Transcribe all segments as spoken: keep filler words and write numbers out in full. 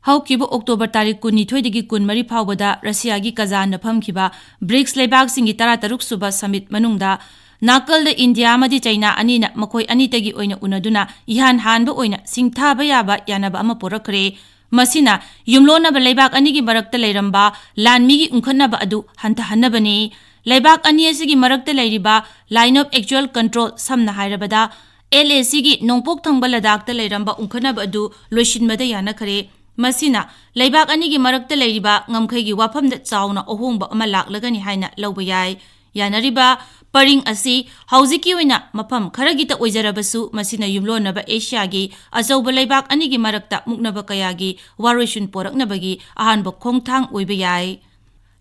ꯍꯧꯈꯤꯕ ꯑꯣꯛꯇꯣꯕꯔ ꯇꯥꯔꯤꯛ ꯀꯨꯟꯅꯤꯊꯣꯏꯗꯒꯤ ꯀꯨꯟꯃꯔꯤ ꯐꯥꯎꯕꯗ ꯔꯁꯤꯌꯥꯒꯤ ꯀꯖꯥꯟꯗ ꯐꯝꯈꯤꯕ ꯕ꯭ꯔꯤꯛꯁ ꯂꯩꯕꯥꯛꯁꯤꯡꯒꯤ ꯇꯔꯥꯇꯔꯨꯛ ꯁꯨꯕ ꯁꯃꯤꯠ ꯃꯅꯨꯡꯗ ꯅꯥꯀꯜꯗ ꯏꯟꯗꯤꯌꯥ ꯑꯃꯗꯤ ꯆꯩꯅꯥ ꯑꯅꯤꯅ ꯃꯈꯣꯏ ꯑꯅꯤꯇꯒꯤ ꯑꯣꯏꯅ ꯎꯅꯗꯨꯅ ꯏꯍꯥꯟ ꯍꯥꯟꯕ ꯑꯣꯏꯅ ꯁꯤꯡꯊꯥꯕ ꯌꯥꯕ ꯌꯥꯅꯕ ꯑꯃ ꯄꯨꯔꯛꯈ꯭ꯔꯦ꯫ ꯃꯁꯤꯅ ꯌꯨꯝꯂꯣꯟꯅꯕ ꯂꯩꯕꯥꯛ ꯑꯅꯤꯒꯤ ꯃꯔꯛꯇ ꯂꯩꯔꯝꯕ ꯂꯥꯟꯃꯤꯒꯤ ꯎꯪꯈꯠꯅꯕ ꯑꯗꯨ ꯍꯟꯊꯍꯟꯅꯕꯅꯤ꯫ ꯂꯩꯕꯥꯛ ꯑꯅꯤ ꯑꯁꯤꯒꯤ ꯃꯔꯛꯇ ꯂꯩꯔꯤꯕ Line of Actual Control, ꯁꯝꯅ ꯍꯥꯏꯔꯕꯗ, LACꯒꯤ ꯅꯣꯡꯄꯣꯛ ꯊꯪꯕ ꯂꯗꯥꯛꯇ ꯂꯩꯔꯝꯕ ꯎꯪꯈꯠꯅꯕ ꯑꯗꯨ ꯂꯣꯏꯁꯤꯟꯕꯗ ꯌꯥꯅꯈ꯭ꯔꯦ꯫ ꯃꯁꯤꯅ ꯂꯩꯕꯥꯛ ꯑꯅꯤꯒꯤ ꯃꯔꯛꯇ ꯂꯩꯔꯤꯕ ꯉꯝꯈꯩꯒꯤ ꯋꯥꯐꯝꯗ ꯆꯥꯎꯅ ꯑꯍꯣꯡꯕ ꯑꯃ ꯂꯥꯛꯂꯒꯅꯤ ꯍꯥꯏꯅ ꯂꯧꯕ ꯌꯥꯏ꯫ ꯌꯥꯅꯔꯤꯕ ꯄꯔꯤꯡ ꯑꯁꯤ ꯍꯧꯖꯤꯛꯀꯤ ꯑꯣꯏꯅ ꯃꯐꯝ ꯈꯔꯒꯤꯇ ꯑꯣꯏꯖꯔꯕꯁꯨ, ꯃꯁꯤꯅ ꯌꯨꯝꯂꯣꯟꯅꯕ ꯑꯦꯁꯤꯌꯥꯒꯤ ꯑꯆꯧꯕ ꯂꯩꯕꯥꯛ ꯑꯅꯤꯒꯤ ꯃꯔꯛꯇ ꯃꯨꯛꯅꯕ ꯀꯌꯥꯒꯤ ꯋꯥꯔꯣꯏꯁꯤꯟ ꯄꯣꯔꯛꯅꯕꯒꯤ ꯑꯍꯥꯟꯕ ꯈꯣꯡꯊꯥꯡ ꯑꯣꯏꯕ ꯌꯥꯏ꯫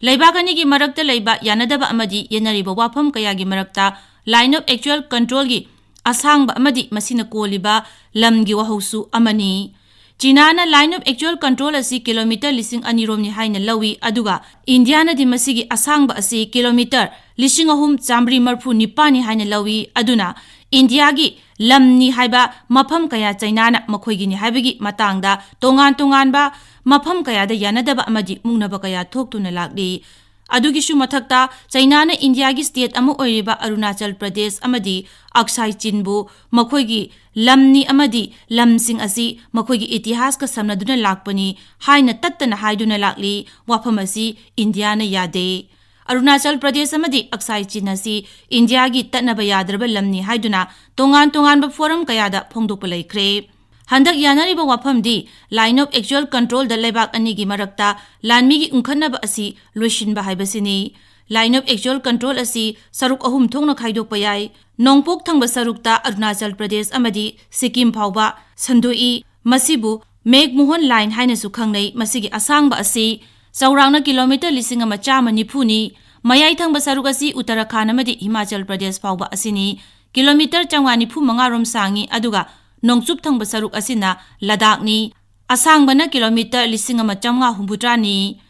ꯂꯩꯕꯥꯛ ꯑꯅꯤꯒꯤ ꯃꯔꯛꯇ ꯂꯩꯕ ꯌꯥꯅꯗꯕ ꯑꯃꯗꯤ ꯌꯦꯟꯅꯔꯤꯕ ꯋꯥꯐꯝ ꯀꯌꯥꯒꯤ ꯃꯔꯛꯇ Line of Actual Controlꯒꯤ ꯑꯁꯥꯡꯕ ꯑꯃꯗꯤ ꯃꯁꯤꯅ ꯀꯣꯜꯂꯤꯕ ꯂꯝꯒꯤ ꯋꯥꯍꯧꯁꯨ ꯑꯃꯅꯤ꯫ ꯆꯤꯅꯥꯅ Line of Actual Control ꯑꯁꯤ ꯀꯤꯂꯣꯃꯤꯇꯔ ꯂꯤꯁꯤꯡ ꯑꯅꯤ ꯔꯣꯝꯅꯤ ꯍꯥꯏꯅ ꯂꯧꯏ, ꯑꯗꯨꯒ ꯏꯟꯗꯤꯌꯥꯅꯗꯤ ꯃꯁꯤꯒꯤ ꯑꯁꯥꯡꯕ ꯑꯁꯤ ꯀꯤꯂꯣꯃꯤꯇꯔ ꯂꯤꯁꯤꯡ ꯑꯍꯨꯝ ꯆꯥꯃꯔꯤ ꯃꯔꯤꯐꯨ ꯅꯤꯄꯥꯟꯅꯤ ꯍꯥꯏꯅ ꯂꯧꯏ꯫ ꯑꯗꯨꯅ ꯏꯟꯗꯤꯌꯥꯒꯤ ꯂꯝꯅꯤ ꯍꯥꯏꯕ ꯃꯐꯝ ꯀꯌꯥ ꯆꯩꯅꯥꯅ ꯃꯈꯣꯏꯒꯤꯅꯤ ꯍꯥꯏꯕꯒꯤ ꯃꯇꯥꯡꯗ ꯇꯣꯉꯥꯟ ꯇꯣꯉꯥꯟꯕ ꯃꯐꯝ ꯀꯌꯥꯗ ꯌꯥꯅꯗꯕ ꯑꯃꯗꯤ ꯃꯨꯛꯅꯕ ꯀꯌꯥ ꯊꯣꯛꯇꯨꯅ ꯂꯥꯛꯂꯤ꯫ ꯑꯗꯨꯒꯤꯁꯨ ꯃꯊꯛꯇ, ꯆꯩꯅꯥꯅ ꯏꯟꯗꯤꯌꯥꯒꯤ state ꯑꯃ ꯑꯣꯏꯔꯤꯕ ꯑꯔꯨꯅꯥꯆꯜ ꯄ꯭ꯔꯗꯦꯁ ꯑꯃꯗꯤ ꯑꯛꯁꯥꯏ ꯆꯤꯟꯕꯨ ꯃꯈꯣꯏꯒꯤ ꯂꯝꯅꯤ ꯑꯃꯗꯤ ꯂꯝꯁꯤꯡ ꯑꯁꯤ ꯃꯈꯣꯏꯒꯤ ꯏꯇꯤꯍꯥꯁꯀ ꯁꯝꯅꯗꯨꯅ ꯂꯥꯛꯄꯅꯤ ꯍꯥꯏꯅ ꯇꯠꯇꯅ ꯍꯥꯏꯗꯨꯅ ꯂꯥꯛꯂꯤ꯫ ꯋꯥꯐꯝ ꯑꯁꯤ ꯏꯟꯗꯤꯌꯥꯅ ꯌꯥꯗꯦ꯫ ꯑꯔꯨꯅꯥꯆꯜ ꯄ꯭ꯔꯗꯦꯁ ꯑꯃꯗꯤ ꯑꯛꯁꯥꯏ ꯆꯤꯟ ꯑꯁꯤ ꯏꯟꯗꯤꯌꯥꯒꯤ ꯇꯠꯅꯕ ꯌꯥꯗ꯭ꯔꯕ ꯂꯝꯅꯤ ꯍꯥꯏꯗꯨꯅ ꯇꯣꯉꯥꯟ ꯇꯣꯉꯥꯟꯕ forum ꯀꯌꯥꯗ ꯐꯣꯡꯗꯣꯛꯄ ꯂꯩꯈ꯭ꯔꯦ꯫ ꯍꯟꯗꯛ ꯌꯥꯅꯔꯤꯕ ꯋꯥꯐꯝꯗꯤ Line of Actual Controlꯗ ꯂꯩꯕꯥꯛ ꯑꯅꯤꯒꯤ ꯃꯔꯛꯇ ꯂꯥꯟꯃꯤꯒꯤ ꯎꯪꯈꯠꯅꯕ ꯑꯁꯤ ꯂꯣꯏꯁꯤꯟꯕ ꯍꯥꯏꯕꯁꯤꯅꯤ꯫ Line of Actual Control ꯑꯁꯤ ꯁꯔꯨꯛ ꯑꯍꯨꯝ ꯊꯣꯛꯅ ꯈꯥꯏꯗꯣꯛꯄ ꯌꯥꯏ꯫ ꯅꯣꯡꯄꯣꯛ ꯊꯪꯕ ꯁꯔꯨꯛꯇ ꯑꯔꯨꯅꯥꯆꯜ ꯄ꯭ꯔꯗꯦꯁ ꯑꯃꯗꯤ ꯁꯤꯛꯀꯤꯝ ꯐꯥꯎꯕ ꯁꯟꯗꯣꯛꯏ꯫ ꯃꯁꯤꯕꯨ ꯃꯦꯒꯃꯣꯍꯟ ꯂꯥꯏꯟ ꯍꯥꯏꯅꯁꯨ ꯈꯪꯅꯩ꯫ ꯃꯁꯤꯒꯤ ꯑꯁꯥꯡꯕ ꯑꯁꯤ ꯆꯥꯎꯔꯥꯛꯅ ꯀꯤꯂꯣꯃꯤꯇꯔ ꯂꯤꯁꯤꯡ ꯑꯃ ꯆꯥꯝꯃ ꯅꯤꯐꯨꯅꯤ꯫ ꯃꯌꯥꯏ ꯊꯪꯕ ꯁꯔꯨꯛ ꯑꯁꯤ ꯎꯠꯇꯔꯥꯈꯥꯟꯗ ꯑꯃꯗꯤ ꯍꯤꯃꯥꯆꯜ ꯄ꯭ꯔꯗꯦꯁ ꯐꯥꯎꯕ ꯑꯁꯤꯅꯤ꯫ ꯀꯤꯂꯣꯃꯤꯇꯔ ꯆꯥꯝꯃꯉꯥ ꯅꯤꯐꯨ ꯃꯉꯥ ꯔꯣꯝ ꯁꯥꯡꯉꯤ, ꯑꯗꯨꯒ ꯅꯣꯡꯆꯨꯞ ꯊꯪꯕ ꯁꯔꯨꯛ ꯑꯁꯤꯅ ꯂꯗꯥꯛꯅꯤ꯫ ꯑꯁꯥꯡꯕꯅ ꯀꯤꯂꯣꯃꯤꯇꯔ ꯂꯤꯁꯤꯡ ꯑꯃ ꯆꯥꯝꯃꯉꯥ ꯍꯨꯝꯐꯨꯇꯔꯥꯅꯤ꯫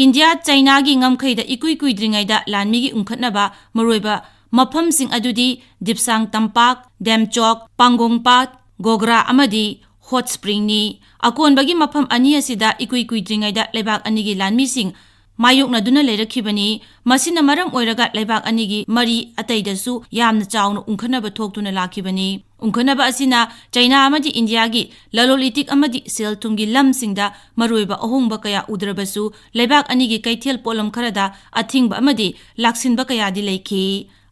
ꯏꯟꯗꯤꯌꯥ ꯆꯩꯅꯥꯒꯤ ꯉꯝꯈꯩꯗ ꯏꯀꯨꯏ ꯀꯨꯏꯗ꯭ꯔꯤꯉꯩꯗ ꯂꯥꯟꯃꯤꯒꯤ ꯎꯪꯈꯠꯅꯕ ꯃꯔꯨꯑꯣꯏꯕ ꯃꯐꯝꯁꯤꯡ ꯑꯗꯨꯗꯤ ꯗꯤꯞꯁꯥꯡ ꯇꯝꯄꯥꯛ, ꯗꯦꯝꯆꯣꯛ, ꯄꯥꯡꯒꯣꯡ ꯄꯥꯠ, ꯒꯣꯒ꯭ꯔꯥ ꯑꯃꯗꯤ ꯍꯣꯠ ꯁ꯭ꯄ꯭ꯔꯤꯡꯅꯤ꯫ ꯑꯀꯣꯟꯕꯒꯤ ꯃꯐꯝ ꯑꯅꯤ ꯑꯁꯤꯗ ꯏꯀꯨꯏ ꯀꯨꯏꯗ꯭ꯔꯤꯉꯩꯗ ꯂꯩꯕꯥꯛ ꯑꯅꯤꯒꯤ ꯂꯥꯟꯃꯤꯁꯤꯡ ꯃꯥꯌꯣꯛꯅꯗꯨꯅ ꯂꯩꯔꯛꯈꯤꯕꯅꯤ꯫ ꯃꯁꯤꯅ ꯃꯔꯝ ꯑꯣꯏꯔꯒ ꯂꯩꯕꯥꯛ ꯑꯅꯤꯒꯤ ꯃꯔꯤ ꯑꯇꯩꯗꯁꯨ ꯌꯥꯝꯅ ꯆꯥꯎꯅ ꯎꯪꯈꯠꯅꯕ ꯊꯣꯛꯇꯨꯅ ꯂꯥꯛꯈꯤꯕꯅꯤ꯫ ꯎꯪꯈꯠꯅꯕ ꯑꯁꯤꯅ ꯆꯩꯅꯥ ꯑꯃꯗꯤ ꯏꯟꯗꯤꯌꯥꯒꯤ ꯂꯂꯣꯟ ꯏꯇꯤꯛ ꯑꯃꯗꯤ ꯁꯦꯜ ꯊꯨꯝꯒꯤ ꯂꯝꯁꯤꯡꯗ ꯃꯔꯨꯑꯣꯏꯕ ꯑꯍꯣꯡꯕ ꯀꯌꯥ ꯎꯗ꯭ꯔꯕꯁꯨ, ꯂꯩꯕꯥꯛ ꯑꯅꯤꯒꯤ ꯀꯩꯊꯦꯜ ꯄꯣꯠꯂꯝ ꯈꯔꯗ ꯑꯊꯤꯡꯕ ꯑꯃꯗꯤ ꯂꯥꯛꯁꯤꯟꯕ ꯀꯌꯥꯗꯤ ꯂꯩꯈꯤ꯫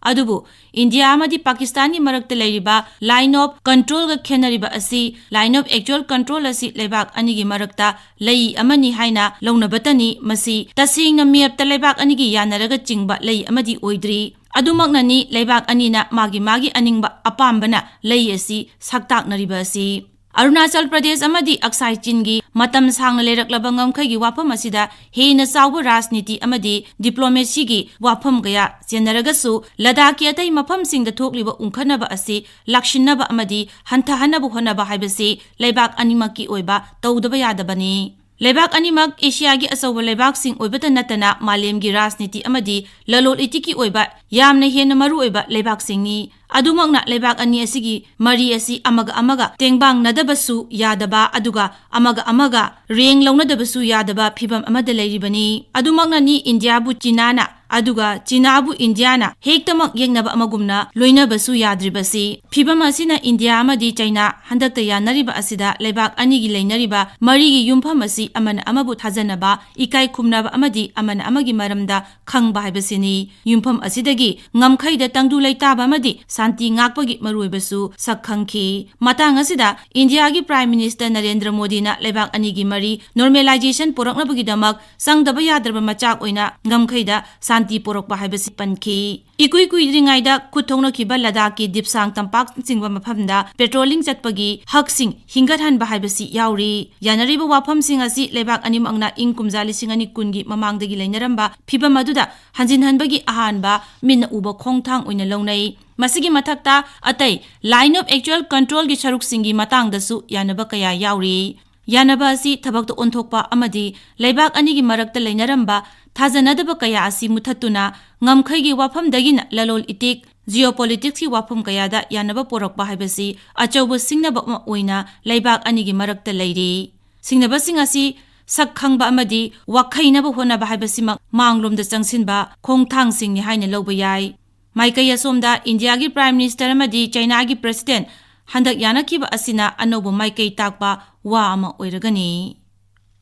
ꯑꯗꯨꯕꯨ ꯏꯟꯗꯤꯌꯥ ꯑꯃꯗꯤ ꯄꯥꯀꯤꯁꯇꯥꯟꯒꯤ ꯃꯔꯛꯇ ꯂꯩꯔꯤꯕ line of controlꯒ ꯈꯦꯠꯅꯔꯤꯕ ꯑꯁꯤ line of actual control ꯑꯁꯤ ꯂꯩꯕꯥꯛ ꯑꯅꯤꯒꯤ ꯃꯔꯛꯇ ꯂꯩ ꯑꯃꯅꯤ ꯍꯥꯏꯅ ꯂꯧꯅꯕꯇꯅꯤ꯫ ꯃꯁꯤ ꯇꯁꯦꯡꯅ ꯃꯦꯞꯇ ꯂꯩꯕꯥꯛ ꯑꯅꯤꯒꯤ ꯌꯥꯅꯔꯒ ꯆꯤꯡꯕ ꯂꯩ ꯑꯃꯗꯤ ꯑꯣꯏꯗ꯭ꯔꯤ꯫ ꯑꯗꯨꯃꯛꯅꯅꯤ ꯂꯩꯕꯥꯛ ꯑꯅꯤꯅ ꯃꯥꯒꯤ ꯃꯥꯒꯤ ꯑꯅꯤꯡꯕ ꯑꯄꯥꯝꯕꯅ ꯂꯩ ꯑꯁꯤ ꯁꯛꯇꯥꯛꯅꯔꯤꯕ ꯑꯁꯤ꯫ ꯑꯔꯨꯅꯥꯆꯜ ꯄ꯭ꯔꯗꯦꯁ ꯑꯃꯗꯤ ꯑꯛꯁꯥꯏ ꯆꯤꯟꯒꯤ ꯃꯇꯝ ꯁꯥꯡꯅ ꯂꯩꯔꯛꯂꯕ ꯉꯝꯈꯩꯒꯤ ꯋꯥꯐꯝ ꯑꯁꯤꯗ ꯍꯦꯟꯅ ꯆꯥꯎꯕ ꯔꯥꯖꯅꯤꯇꯤ ꯑꯃꯗꯤ ꯗꯤꯄ꯭ꯂꯣꯃꯦꯁꯤꯒꯤ ꯋꯥꯐꯝ ꯀꯌꯥ ꯆꯦꯟꯅꯔꯒꯁꯨ, ꯂꯗꯥꯈꯀꯤ ꯑꯇꯩ ꯃꯐꯝꯁꯤꯡꯗ ꯊꯣꯛꯂꯤꯕ ꯎꯪꯈꯠꯅꯕ ꯑꯁꯤ ꯂꯥꯛꯁꯤꯟꯅꯕ ꯑꯃꯗꯤ ꯍꯟꯊꯍꯟꯅꯕ ꯍꯣꯠꯅꯕ ꯍꯥꯏꯕꯁꯤ ꯂꯩꯕꯥꯛ ꯑꯅꯤꯃꯛꯀꯤ ꯑꯣꯏꯕ ꯇꯧꯗꯕ ꯌꯥꯗꯕꯅꯤ꯫ ꯂꯩꯕꯥꯛ ꯑꯅꯤꯃꯛ ꯑꯦꯁꯤꯌꯥꯒꯤ ꯑꯆꯧꯕ ꯂꯩꯕꯥꯛꯁꯤꯡ ꯑꯣꯏꯕꯇ ꯅꯠꯇꯅ ꯃꯥꯂꯦꯝꯒꯤ ꯔꯥꯖꯅꯤꯇꯤ ꯑꯃꯗꯤ ꯂꯂꯣꯟ ꯏꯇꯤꯛꯀꯤ ꯑꯣꯏꯕ ꯌꯥꯝꯅ ꯍꯦꯟꯅ ꯃꯔꯨꯑꯣꯏꯕ ꯂꯩꯕꯥꯛꯁꯤꯡꯅꯤ꯫ ꯑꯗꯨꯃꯛꯅ ꯂꯩꯕꯥꯛ ꯑꯅꯤ ꯑꯁꯤꯒꯤ ꯃꯔꯤ ꯑꯁꯤ ꯑꯃꯒ ꯑꯃꯒ ꯇꯦꯡꯕꯥꯡꯅꯗꯕꯁꯨ ꯌꯥꯗꯕ, ꯑꯗꯨꯒ ꯑꯃꯒ ꯑꯃꯒ ꯔꯦꯡ ꯂꯧꯅꯗꯕꯁꯨ ꯌꯥꯗꯕ ꯐꯤꯚꯝ ꯑꯃꯗ ꯂꯩꯔꯤꯕꯅꯤ꯫ ꯑꯗꯨꯃꯛꯅꯅꯤ ꯏꯟꯗꯤꯌꯥꯕꯨ ꯆꯤꯅꯥꯅ, ꯑꯗꯨꯒ ꯆꯤꯅꯥꯕꯨ ꯏꯟꯗꯤꯌꯥꯅ ꯍꯦꯛꯇꯃꯛ ꯌꯦꯛꯅꯕ ꯑꯃꯒꯨꯝꯅ ꯂꯣꯏꯅꯕꯁꯨ ꯌꯥꯗ꯭ꯔꯤꯕꯁꯤ꯫ ꯐꯤꯚꯝ ꯑꯁꯤꯅ ꯏꯟꯗꯤꯌꯥ ꯑꯃꯗꯤ ꯆꯩꯅꯥ ꯍꯟꯗꯛꯇ ꯌꯥꯅꯔꯤꯕ ꯑꯁꯤꯗ ꯂꯩꯕꯥꯛ ꯑꯅꯤꯒꯤ ꯂꯩꯅꯔꯤꯕ ꯃꯔꯤꯒꯤ ꯌꯨꯝꯐꯝ ꯑꯁꯤ ꯑꯃꯅ ꯑꯃꯕꯨ ꯊꯥꯖꯅꯕ, ꯏꯀꯥꯏ ꯈꯨꯝꯅꯕ ꯑꯃꯗꯤ ꯑꯃꯅ ꯑꯃꯒꯤ ꯃꯔꯝꯗ ꯈꯪꯕ ꯍꯥꯏꯕꯁꯤꯅꯤ꯫ ꯌꯨꯝꯐꯝ ꯑꯁꯤꯗꯒꯤ ꯉꯝꯈꯩꯗ ꯇꯪꯗꯨ ꯂꯩꯇꯥꯕ ꯑꯃꯗꯤ ꯁꯥꯟꯇꯤ ꯉꯥꯛꯄꯒꯤ ꯃꯔꯨꯑꯣꯏꯕꯁꯨ ꯁꯛ ꯈꯪꯈꯤ꯫ ꯃꯇꯥꯡ ꯑꯁꯤꯗ ꯏꯟꯗꯤꯌꯥꯒꯤ Prime Minister ꯅꯔꯦꯟꯗ꯭ꯔ ꯃꯣꯗꯤꯅ ꯂꯩꯕꯥꯛ ꯑꯅꯤꯒꯤ ꯃꯔꯤ normalization ꯄꯨꯔꯛꯅꯕꯒꯤꯗꯃꯛ ꯆꯪꯗꯕ ꯌꯥꯗ꯭ꯔꯕ ꯃꯆꯥꯛ ꯑꯣꯏꯅ ꯉꯝꯈꯩꯗ ꯁꯥꯟꯇꯤ ꯄꯨꯔꯛꯄ ꯍꯥꯏꯕꯁꯤ ꯄꯟꯈꯤ꯫ ꯏꯀꯨꯏ ꯀꯨꯏꯗ꯭ꯔꯤꯉꯩꯗ ꯈꯨꯠ ꯊꯣꯛꯅꯈꯤꯕ ꯂꯗꯥꯈꯀꯤ ꯗꯤꯞꯁꯥꯡ ꯇꯝꯄꯥꯛꯅꯆꯤꯡꯕ ꯃꯐꯝꯗ patrolling ꯆꯠꯄꯒꯤ ꯍꯛꯁꯤꯡ ꯍꯤꯡꯒꯠꯍꯟꯕ ꯍꯥꯏꯕꯁꯤ ꯌꯥꯎꯔꯤ꯫ ꯌꯥꯅꯔꯤꯕ ꯋꯥꯐꯝꯁꯤꯡ ꯑꯁꯤ ꯂꯩꯕꯥꯛ ꯑꯅꯤꯃꯛꯅ ꯏꯪ ꯀꯨꯝꯖꯥ ꯂꯤꯁꯤꯡ ꯑꯅꯤ ꯀꯨꯟꯒꯤ ꯃꯃꯥꯡꯗꯒꯤ ꯂꯩꯅꯔꯝꯕ ꯐꯤꯚꯝ ꯑꯗꯨꯗ ꯍꯟꯖꯤꯟꯍꯟꯕꯒꯤ ꯑꯍꯥꯟꯕ ꯃꯤꯠꯅ ꯎꯕ ꯈꯣꯡꯊꯥꯡ ꯑꯣꯏꯅ ꯂꯧꯅꯩ꯫ ꯃꯁꯤꯒꯤ ꯃꯊꯛꯇ ꯑꯇꯩ line of actual controlꯒꯤ ꯁꯔꯨꯛꯁꯤꯡꯒꯤ ꯃꯇꯥꯡꯗꯁꯨ ꯌꯥꯅꯕ ꯀꯌꯥ ꯌꯥꯎꯔꯤ꯫ ꯌꯥꯅꯕ ꯑꯁꯤ ꯊꯕꯛꯇ ꯑꯣꯟꯊꯣꯛꯄ ꯑꯃꯗꯤ ꯂꯩꯕꯥꯛ ꯑꯅꯤꯒꯤ ꯃꯔꯛꯇ ꯂꯩꯅꯔꯝꯕ ꯊꯥꯖꯅꯗꯕ ꯀꯌꯥ ꯑꯁꯤ ꯃꯨꯊꯠꯇꯨꯅ ꯉꯝꯈꯩꯒꯤ ꯋꯥꯐꯝꯗꯒꯤꯅ ꯂꯂꯣꯟ ꯏꯇꯤꯛ, geopolitics ꯀꯤ ꯋꯥꯐꯝ ꯀꯌꯥꯗ ꯌꯥꯅꯕ ꯄꯨꯔꯛꯄ ꯍꯥꯏꯕꯁꯤ ꯑꯆꯧꯕ ꯁꯤꯡꯅꯕ ꯑꯃ ꯑꯣꯏꯅ ꯂꯩꯕꯥꯛ ꯑꯅꯤꯒꯤ ꯃꯔꯛꯇ ꯂꯩꯔꯤ꯫ ꯁꯤꯡꯅꯕꯁꯤꯡ ꯑꯁꯤ ꯁꯛ ꯈꯪꯕ ꯑꯃꯗꯤ ꯋꯥꯈꯩꯅꯕ ꯍꯣꯠꯅꯕ ꯍꯥꯏꯕꯁꯤꯃꯛ ꯃꯥꯡꯂꯣꯝꯗ ꯆꯪꯁꯤꯟꯕ ꯈꯣꯡꯊꯥꯡꯁꯤꯡꯅꯤ ꯍꯥꯏꯅ ꯂꯧꯕ ꯌꯥꯏ꯫ ꯃꯥꯏꯀꯩ ꯑꯁꯣꯝꯗ ꯏꯟꯗꯤꯌꯥꯒꯤ Prime Minister ꯑꯃꯗꯤ ꯆꯩꯅꯥꯒꯤ President ꯍꯟꯗꯛ ꯌꯥꯅꯈꯤꯕ ꯑꯁꯤꯅ ꯑꯅꯧꯕ ꯃꯥꯏꯀꯩ ꯇꯥꯛꯄ ꯋꯥ ꯑꯃ ꯑꯣꯏꯔꯒꯅꯤ꯫